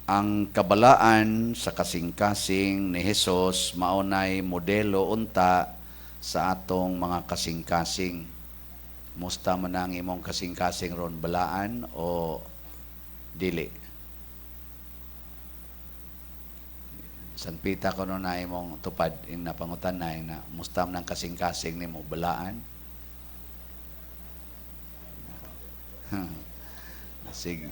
Ang kabalaan sa kasing-kasing ni Hesus mao nay modelo unta sa atong mga kasing-kasing. Musta man ang imong kasing-kasing ron, balaan o dili? San Pita kuno na imong tupad ing napangutan na ing na musta man ang kasing-kasing nimo, balaan? Sige.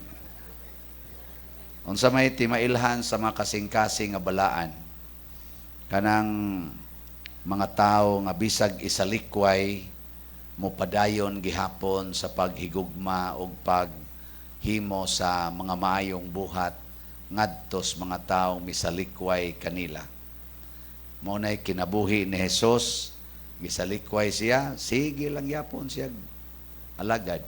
Unsa may timailhan sa mga kasing-kasing nga balaan? Kanang mga tao nga bisag isalikway, mopadayon gihapon sa paghigugma ug paghimo sa mga maayong buhat ngadtos mga taong misalikway kanila. Mao nay kinabuhi ni Hesus, gisalikway siya, sige lang yapon siya alagad.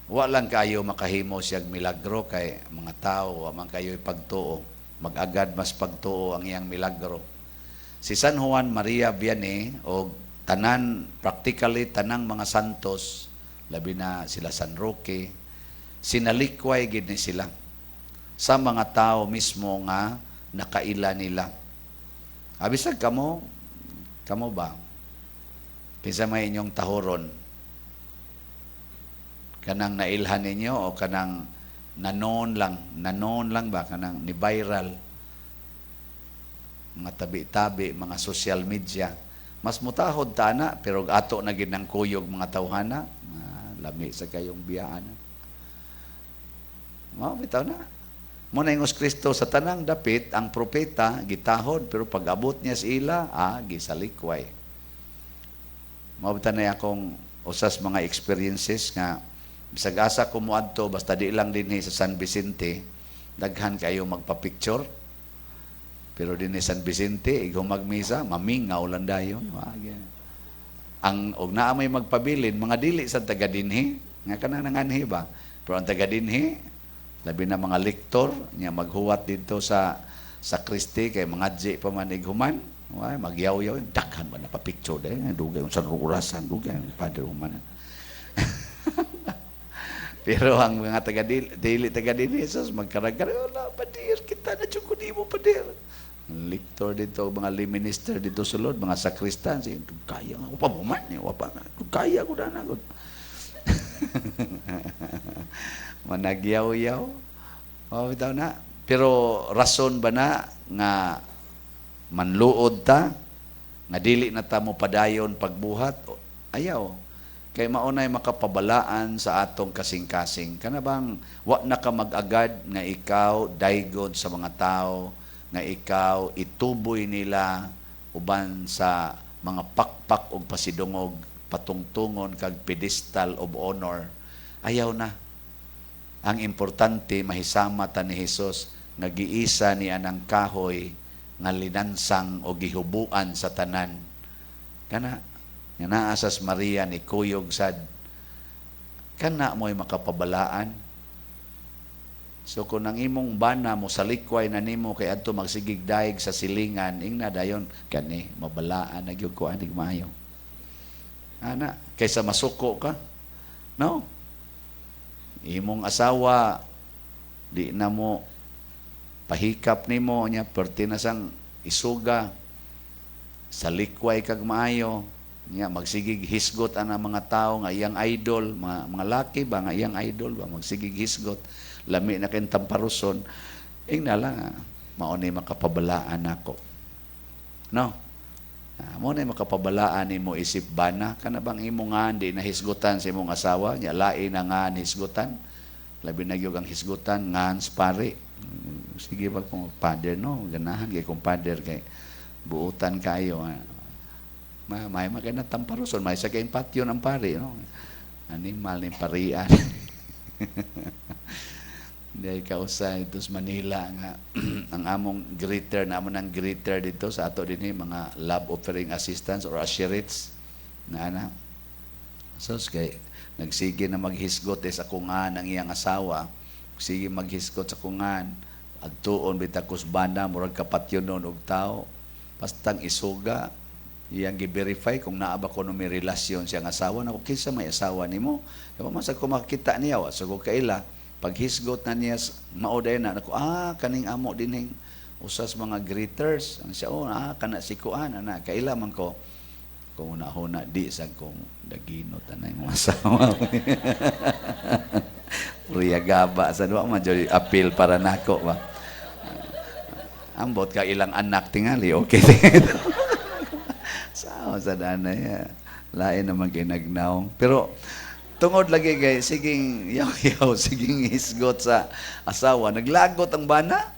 Wa lang kayo makahimo siyag milagro kay mga tao wa man kayo pagtuo. Mag-agad mas pagtuo ang iyang milagro. Si San Juan Maria Vianney o tanan, practically tanang mga santos, labi na sila San Roque, sinalikway gid ni sila sa mga tao mismo nga nakaila nila. Abisag kamo, kamo ba? Kinsa may inyong tahoron? Kanang nailhan ninyo o kanang nanon lang ba kanang ni viral, mga tabi-tabi, mga social media, mas mutahod ta na, pero ato na gid ng kuyog mga tawhana, lami sa kayong biyaan. Mao bitaw na. Mo na ingos Kristo sa tanang dapit ang propeta gitahod, pero pag abot niya sa ila, gisalikway. Mao bitaw na akong usas mga experiences nga bisag asa ko moadto, basta di lang dinhi sa San Vicente, daghan kayo magpa-picture. Pero dinhi San Vicente, ikaw magmisa, mamingaw lang dayon. Ang og naa may magpabilin, mga dili sa taga dinhi, nga kanang nanganhi ba? Pero ang taga dinhi, labi na mga lektor, nya maghuwat dito sa sakristi kay mga dji pa man ighuman, way magyaw-yaw, daghan ba na pa-picture dai, dugay unsa orasan, dugay padre human. Pero ang mga taga dili taga dinhi, Jesus magkarag-karag, wala padir kita na jud ko nimo padir. Lektor dito, mga lay minister dito sulod, mga sakristan, sige, kaya nga ko pa man, wa pa nga, kaya ko na ako. Managyaw-yaw. Oh, bitaw na. Pero rason ba na nga manluod ta, nga dili na ta mo padayon pagbuhat? Ayaw. Kay maunay makapabalaan sa atong kasing-kasing. Kana bang wa na ka mag-agad nga ikaw daygod sa mga tao, nga ikaw ituboy nila uban sa mga pakpak og pasidungog, patungtungon kag pedestal of honor. Ayaw na. Ang importante, mahisama ta ni Hesus nga giisa ni anang kahoy nga linansang o gihubuan sa tanan. Kana nga naa sa Maria ni kuyog sad, kana mo'y makapabalaan. So kung ang imong bana mo salikway na nimo kay adto magsigig daig sa silingan, ingna dayon kani mabalaan na gyud ko anig maayo. Ana, kaysa masuko ka. No? Imong asawa di na mo pahikap nimo nya perti na sang isuga, salikway kag maayo nya magsigig hisgot ang mga tao nga iyang idol, mga laki ba nga iyang idol ba magsigig hisgot, lami na kay tamparuson, ingna lang mao ni makapabalaan nako. No? Mo na makapabalaan nimo isip bana, kana bang imo nga di nahisgutan sa imong asawa nya lain na nga hisgutan, labi na gyud ang hisgutan ngan sa pare. Sige ba kung father, no, ganahan kay kung father kay buutan kayo. Ma may makay na tamparuson, may sa kay patyon ang pare, no. Animal ni parian. Dahil kausa ito sa Manila nga ang among greeter, na amo ng greeter dito sa ato dinhi, mga love offering assistants or usherates na ana. So kay nagsige na maghisgot sa kungan ang iyang asawa, sige maghisgot sa kungan, adtuon bitaw kusbana, murag kapatyon nun og tao, pastang isuga, iyang gi-verify kung naa ba kuno may relasyon siyang asawa. Nako, kinsa may asawa nimo? Kaya man sa ko makita niya, wa sa ko kaila. Paghisgot na niya, mao day na ako, kaning amo dinhing usas mga greeters. Ang siya, oh, kana si kuan, ana, kaila man ko. Kung una-huna, di sa kong daginot na yung asawa. Puriya gaba sa duwa man jud appeal para nako ba. Ambot ka ilang anak tingali, okay. Sao sa danay, lain naman kay nagnaong. Pero tungod lagi kay siging yaw-yaw, siging hisgot sa asawa, naglagot ang bana.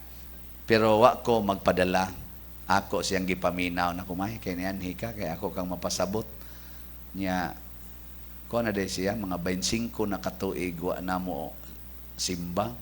Pero wa ko magpadala. Ako siyang gipaminaw na kumay kay nianhi ka kay ako kang mapasabot. Nya ko na day siya mga 25 na katuig wa namo simba.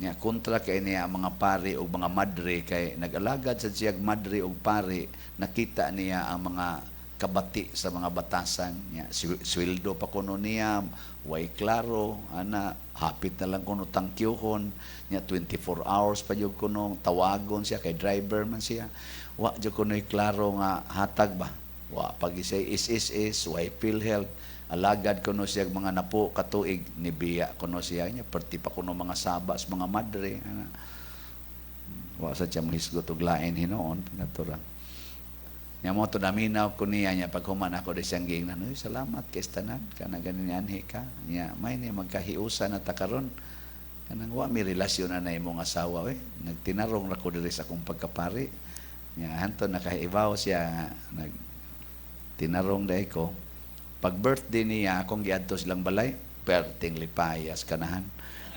Nya kontra kay niya ang mga pari o mga madre kay nag-alagad sa siyag madre og pari, nakita niya ang mga kabati sa mga batasan niya, sweldo pa kuno niya way klaro ana, hapit na lang kuno tangkyuhon niya, 24 hours pa jud kuno tawagon siya kay driver man siya, wa jud kuno klaro nga hatag ba, wa pag isay SSS, way PhilHealth, alagad kuno siya mga napo katuig ni biya kuno siya niya, perti pa kuno mga sabas mga madre ana, wa sa siya mohisgot og lain hinuon natural. Nya mo to naminaw ko niya niya pag human ako di siyang giingnan, "Uy, salamat kay tanan kana ganin anhi ka." Nya may ni magkahiusa na ta karon. Kanang wa mi relasyon na imong asawa we. Nagtinarong ra ko diri sa akong pagkapari. Nya hanto nakaibaw siya nag tinarong dai ko. Pag birthday niya akong giadto silang balay, perting lipayas kanahan.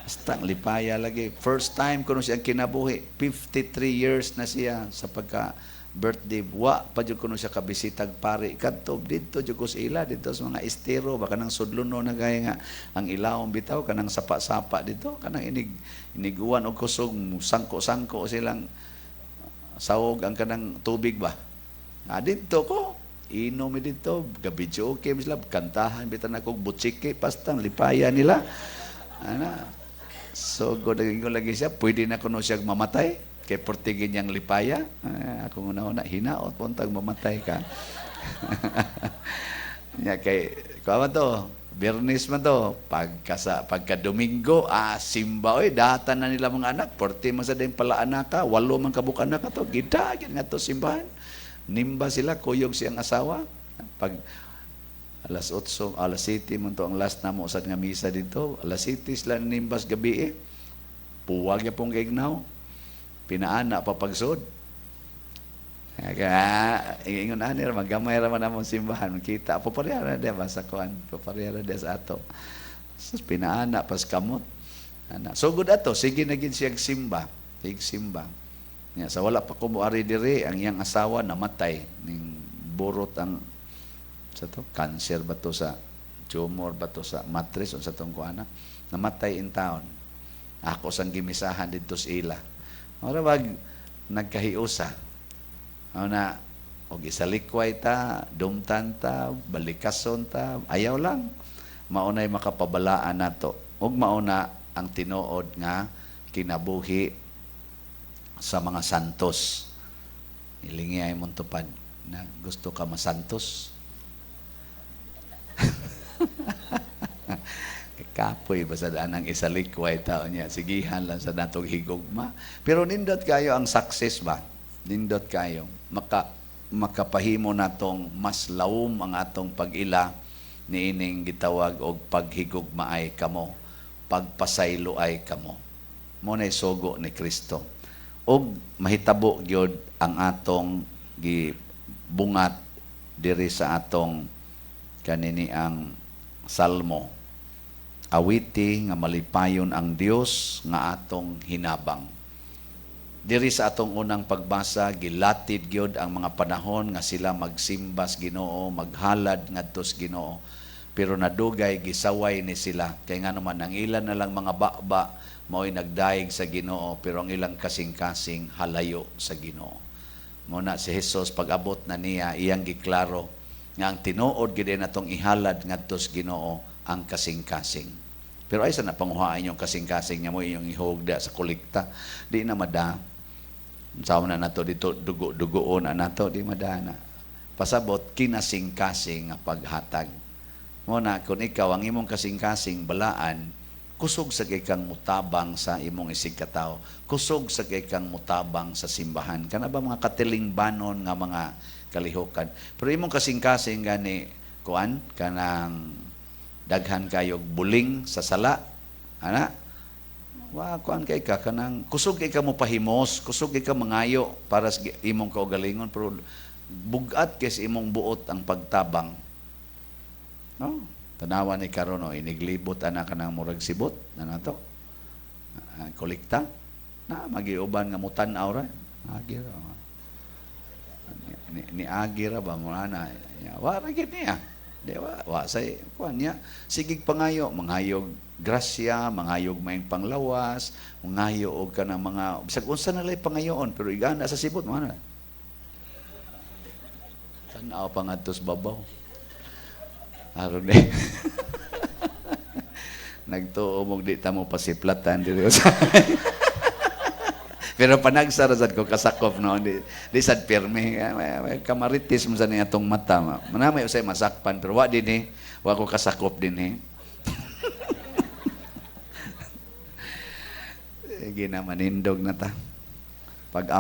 Basta ang lipaya lagi. First time ko siyang kinabuhi. 53 years na siya sa pagka birthday. Wa pa jud kuno siya kabisitag pari. Kadto didto jud ko sa ila didto sa mga estero baka nang sudlono na gaya nga ang ilawom bitaw kanang sapa-sapa dito kanang inig iniguan og kusog, sangko-sangko silang sawog ang kanang tubig ba. Ah, didto ko inom mi didto, gabi okay sila, kantahan bitan ako butsiki, pastang lipaya nila ana. So god lagi siya pwede na kuno siya mamatay kay portigin niyang lipaya. Ah, ako una-una hinaot puntag mamatay ka. Nya kay kuha man to, Biyernes man to, pagka sa pagka Domingo, simba oy, data na nila mga anak, porti man sa din pala anak ka, walo man kabuk anak ka to, gita gyud nga to simbahan. Nimba sila, kuyog siyang asawa. Pag alas 8, alas 7 man to ang last namo sad nga misa dito, alas 7 sila nimbas gabi eh. Puwag ya pong gignaw. Pinaana pa pagsod. Kaya, ingon ani ra magamay ra man among simbahan, makita papareha ra dia ba sa kuan, papareha ra dia sa ato. Sus pinaana pas kamot. Ana. So good ato, sige na gid siya simba, sig simba. Nya sa wala pa ko moari diri, ang iyang asawa namatay ning burot ang sa to, cancer ba to sa tumor ba to sa matris unsa tong kuana, namatay in town. Ako sang gimisahan didto sa ila. Ora wag nagkahiusa. Ano na, og isalikway ta, dumtan ta, balikason ta, ayaw lang. Maunay makapabalaan nato. Ug mauna ang tinuod nga kinabuhi sa mga santos. Ilingi ay mong tupad na gusto ka masantos. Kapoy ba sa daan ang isalikway tao niya. Sigihan lang sa natong higugma. Pero nindot kayo ang success ba? Nindot kayo. Makapahimo natong mas lawom ang atong pag-ila niining gitawag og paghigugmaay kamo, pagpasaylo ay kamo. Mo na sugo ni Kristo. Og mahitabo gyud ang atong gibungat diri sa atong kanini ang salmo. Awiti nga malipayon ang Dios nga atong hinabang. Diri sa atong unang pagbasa, gilatid gyud ang mga panahon nga sila magsimbas Ginoo, maghalad ngadto sa Ginoo. Pero nadugay gisaway ni sila kay nga naman ang ilan na lang mga baba mao'y nagdaig sa Ginoo, pero ang ilang kasing-kasing halayo sa Ginoo. Mo na si Jesus pag-abot na niya iyang giklaro nga ang tinuod gid natong ihalad ngadto sa Ginoo ang kasing-kasing. Pero ay sa napanguhaan yung kasing-kasing niya mo inyong ihugda sa kolekta, di na mada. Sa na nato dito dugo-dugoon na nato di mada na. Pasabot kinasing-kasing nga paghatag. Mo na kung ikaw ang imong kasing-kasing balaan, Kusog sa kay kang mutabang sa imong isigkatawo. Kusog sa kay kang mutabang sa simbahan. Kana ba mga katilingbanon nga mga kalihukan. Pero imong kasing-kasing gani kuan, kanang daghan kayog buling sa sala, ana, wa kuan kay ka, kanang kusog kay ka mo pahimos, kusog kay ka mangayo para sa imong kaugalingon, pero bugat kay sa imong buot ang pagtabang. No? Tanawa ni karon, no, iniglibot ana, kanang murag sibot na nato. Ah, kolekta na magiuban nga mutan-aw ra. Agi ra. Ni agi ra ba mo ana. Ya, wa ra gid niya. Di wa wa say kuan niya. Sigig pangayo, mangayog grasya, mangayog maayong panglawas, mangayo og kanang mga bisag unsa na lay pangayoon, pero igana sa sibot mo ana. Tan-aw pa ngadto sa babaw. Aron eh. Nagtuo mog di ta mo pasiplatan diri sa. Pero panagsa ra sad ko kasakop, no, di sad pirmi. Kamaritis mo sa niya atong mata. Manamay usay masakpan, pero wa dinhi, eh. Wa ko kasakop dinhi. Sige na, manindog na ta. Pag